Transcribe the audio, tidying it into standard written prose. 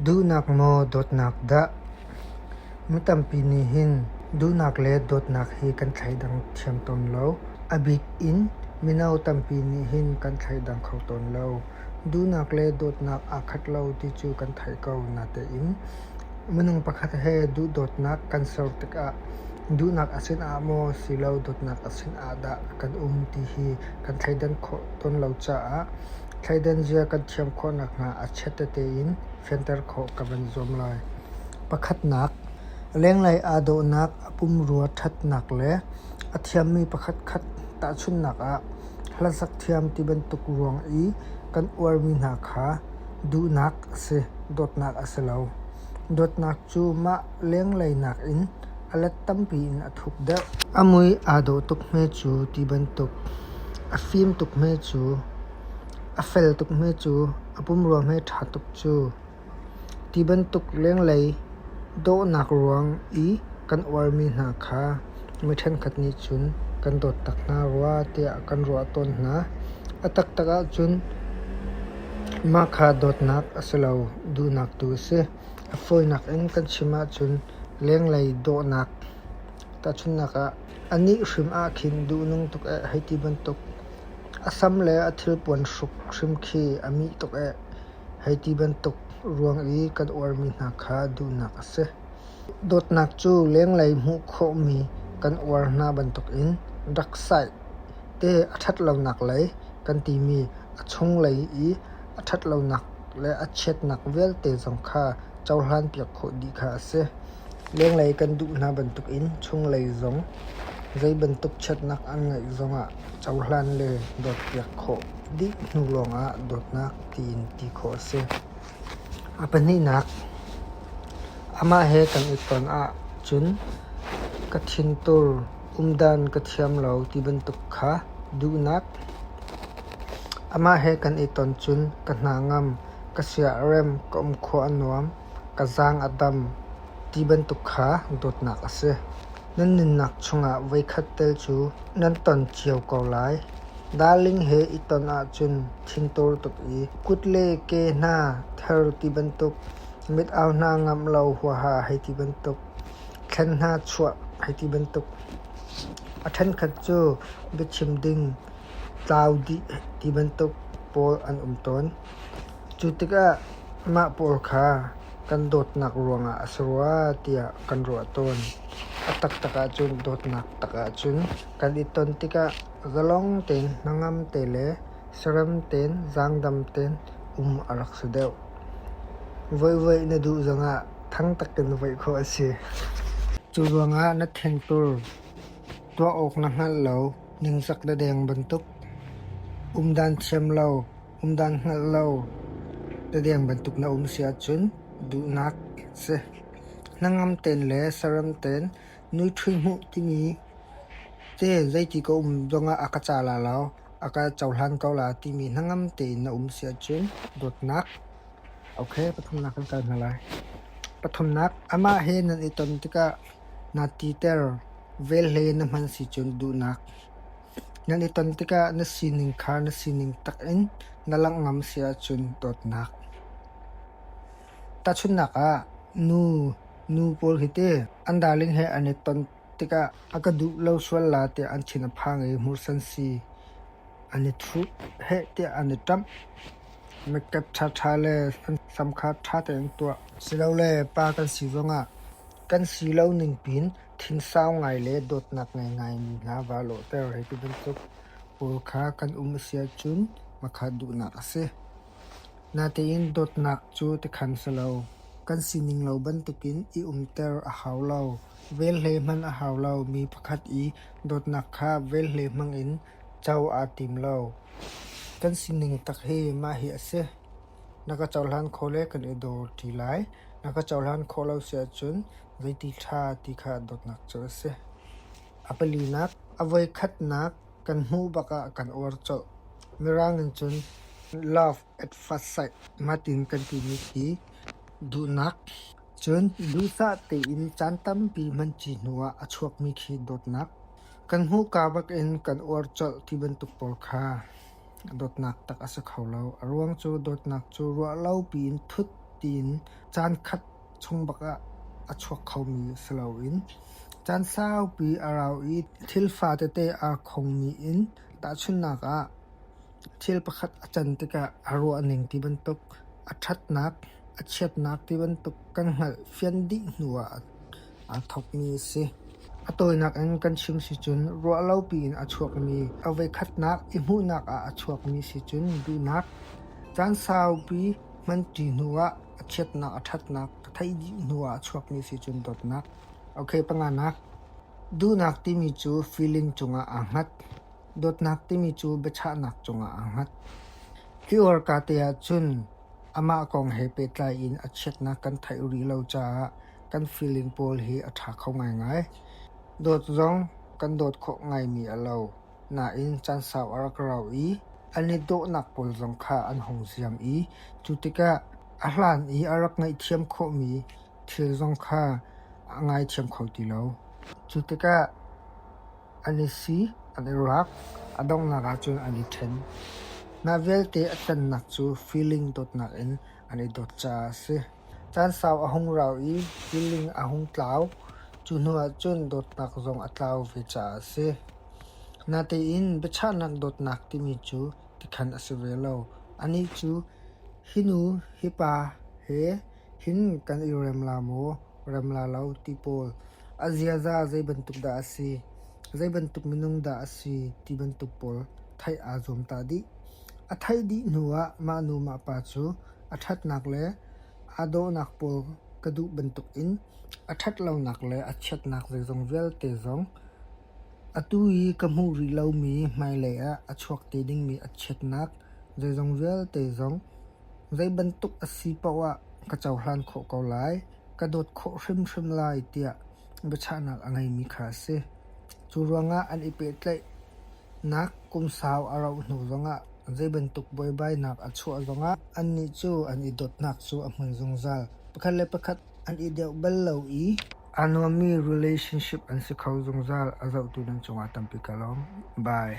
Duhnak maw dawtnak dah? Mi tampi nih hin duhnak le dawtnak hi kan thleidang thiam tawn lo. A bik in mino tampi nih hin kan thleidang kho tawn lo. Duhnak le dawtnak aa khat lo ti cu kan theih ko natein minung pakhat he duhdawtnak kan ser tikah duhnak a sin ah maw silo dawtnak a sin ah dah kan um ti hi kan thleidan khawh tawn lo caah thleidan zia kan thiam khawh nakhnga a chiat tete in fianter khawh ka van zuam lai. Pakhatnak, lenglei aa dawhnak, a pumrua ṭhatnak le a thiammi pakhatkhat tahchunhnak ah hlasak thiam ti bantuk ruang i kan uarmi hna kha duhnak a si, dawtnak a si lo. Dawtnak cu mah lenglei nakin a let tampi in a thuk deuh. A mui aa dawh tuk hme cu ti bantuk, a fim tuk hme cu, a fel tuk hme cu, a pumrua hme ṭha tuk cu ti bantuk lenglei dawhnak ruang i kan uarmi hna kha mi ṭhenkhat nih cun kan dawt tak hna rua tiah kan ruah tawn hna. A taktak ahcun mah kha dawtnak a si lo, duhnak tu a si. A fawinak in kan chim ahcun lenglei dawhnak tahchunhnak ah anih hrim ah khin duhnung tuk eh hei ti bantuk, a sam le a thilpuan hruk hrim khi a mih tuk eh hei ti bantuk ruang i kan uarmi hna kha duhnak a si. Dawtnak cu lenglei hmuh khawhmi kan uar hna bantukin rak saih te a ṭhatlonak lei kan timi a chunglei i a ṭhatlonak le a chiatnak vialte zong kha cohlanpiak khawh dih kha a si. Lenglei kan duh hna bantukin chunglei zong zei bantuk chiatnak an ngeih zongah cohlan le dawtpiak khawh dih hnu lawngah dawtnak tiin ti khawh a si. A pahnihnak, amah he kan i ton ahcun ka thintur, umdan ka thiam lo ti bantuk kha duhnak. Amah he kan i ton cun ka hna ngam, ka sia a rem, ka um khua a nuam, ka zaang a dam ti bantuk kha dawtnak a si. Nan nunnak chungah voikhat tel cu nan ton cio ko lai. Darling he i ton ahcun thintur tuk i kut le ke hna ther ti bantuk, mit-au hna ngamh lo huaha hei ti bantuk, thlen hna chuah hei ti bantuk. A ṭhenkhat cu biachim ding tlau dih ti bantuk pawl an um tawn. Cu tikah mah pawl kha kan dawtnak ruangah a si rua tiah kan ruah tawn. A taktak ahcun dawtnak tak ahcun kan i ton tikah zalong tein hnangam te le siarem tein zaangdam tein um a rak si deuh. Voihvoih na duh zongah thang takin voih khawh a si. Cu ruangah na thintur tuah awk na hngalh lo, ningzak na deng bantuk, umdan thiam lo, umdan hngalh lo dadeng bantuk na um si ahcun duhnak si. Hnangam tein le saram tein nuṭhui hmuh timi te zeiti ka um zongah a ka ca la lo, a ka cohlan ko la timi hnangam tein na um si ahcun dawtnak. Okay, pathumnak kan kal hna lai. Pathumnak, amah he nan i ton tikah naa titer, velhle na hman si cun duhnak. Nan i ton tikah na sining kha na sining tak in na langh ngam si ahcun dawtnak. Tahchunhnak ah, nu nu pawl hi ti an darling he an i ton tikah a ka duh lo sual la tiah an thin a phang i hmursan si an i thuh heh tiah an i ṭamh. Makeup ṭhaṭha le an sam kha ṭha tein tuah. Silole pa kan si zongah kan si lo ning pin Thinsau ngai le dawtnak ngei ngaimi hna vaa lawhter hei ti bantuk pawl kha kan um a si ahcun makha duhnak a si. Natein dawtnak cu tikhan si lo. Kan sining lo bantukin i umter a hau lo. Velhle hman a hau lo. Mi pakhat i dawtnak kha velhle hmangin co aa tim lo. Kan sining tak hi mah hi a si. Na ka cohlan khawh le kan i daw ṭi lai. Na ka cohlan khawh lo si ahcun zeiti ṭha ti kha dawtnak cu a si. A palinak, a voikhatnak kan hmuh bak ah kan uar colh. Mirang in cun love at first sight matin kan timi khi duhnak. Cun duhsah tein caan tampi hmanṭi hnu ah a chuakmi khi dawtnak. Kan hmuhka bak in kan uar colh ti bantuk pawl kha dawtnak tak a si kho lo. A ruang cu dawtnak cu ruah lo piin thut. tiin caan khat chung bak ah a chuak khomi si loin caan saupi a rau i thil fatete aa khongmi in tahchunhnak ah thil pakhat a can tikah a ruahning ti bantuk, a ṭhatnak, a chiatnak ti bantuk kan hngalh fian dih hnuah aa thawkmi a si. A tawinak in kan chim sicun ruahlopi in a chuakmi, a voikhatnak i hmuhnak ah a chuakmi sicun duhnak, caan saupi hmanṭi hnuah a chiatnak a ṭhatnak ka theih dih hnuah a chuakmi sicun dawtnak. Okay, panganak. Duhnak timi cu feeling cungah aa hngat. Dawtnak timi cu biachahnak cungah aa hngat. Hi uarka te ahcun amah kong he pehtlai in a chiatnak kan theih rih lo caah kan feeling pawl hi a ṭha kho ngaingai. Dawt zong kan dawt khawh ngaimi a lo. Nain caan sau a rak rau i an i dawhnak pawl zong kha an hung ziam i cu tikah a hlan i a rak ngaihthiam khawhmi thil zong kha a ngaithiam kho ti lo. Cu tikah an i si, an i raak, a donghnak ahcun an i ṭhen. Mah vialte a tlannak cu feeling dawtnak in an i dawt caah a si. Caan sau a hung rau i feeling a hung tlau. Cu hnu ahcun dawtnak zong a tlau ve caah a si. Natein biachahnak dawtnak timi cu tikhan a si ve lo. Anih cu hi nu hi pa he hin kan i rem la maw, rem la lo ti pawl, a ziaza zei bantuk dah a si, zei bantuk minung dah a si ti bantuk pawl theih aa zuam ta dih. A theih dih hnuah mah nu mah pa cu a ṭhatnak le aa dawhnak pawl ka duh bantukin a ṭhatlonak le a chiatnak zeizong vialte zong atu i ka hmuh rih lomi hmailei ah a chuak te dingmi a chiatnak zeizong vialte zong zei bantuk a si paoh ah ka cohlan khawh ko lai, ka dawt khawh hrimhrim lai tiah biachahnak a ngeimi kha a si. Cu ruangah an i pehtlaihnak kum sau a rauh hnu zongah zei bantuk buaibainak a chuah zongah annih cu an i dawtnak cu a hmun zungzal. Pakhat le pakhat an i deuh bal lo i aa nuammi relationship an si kho zungzal. A zohtu nan cungah tampi ka lawm. Bye.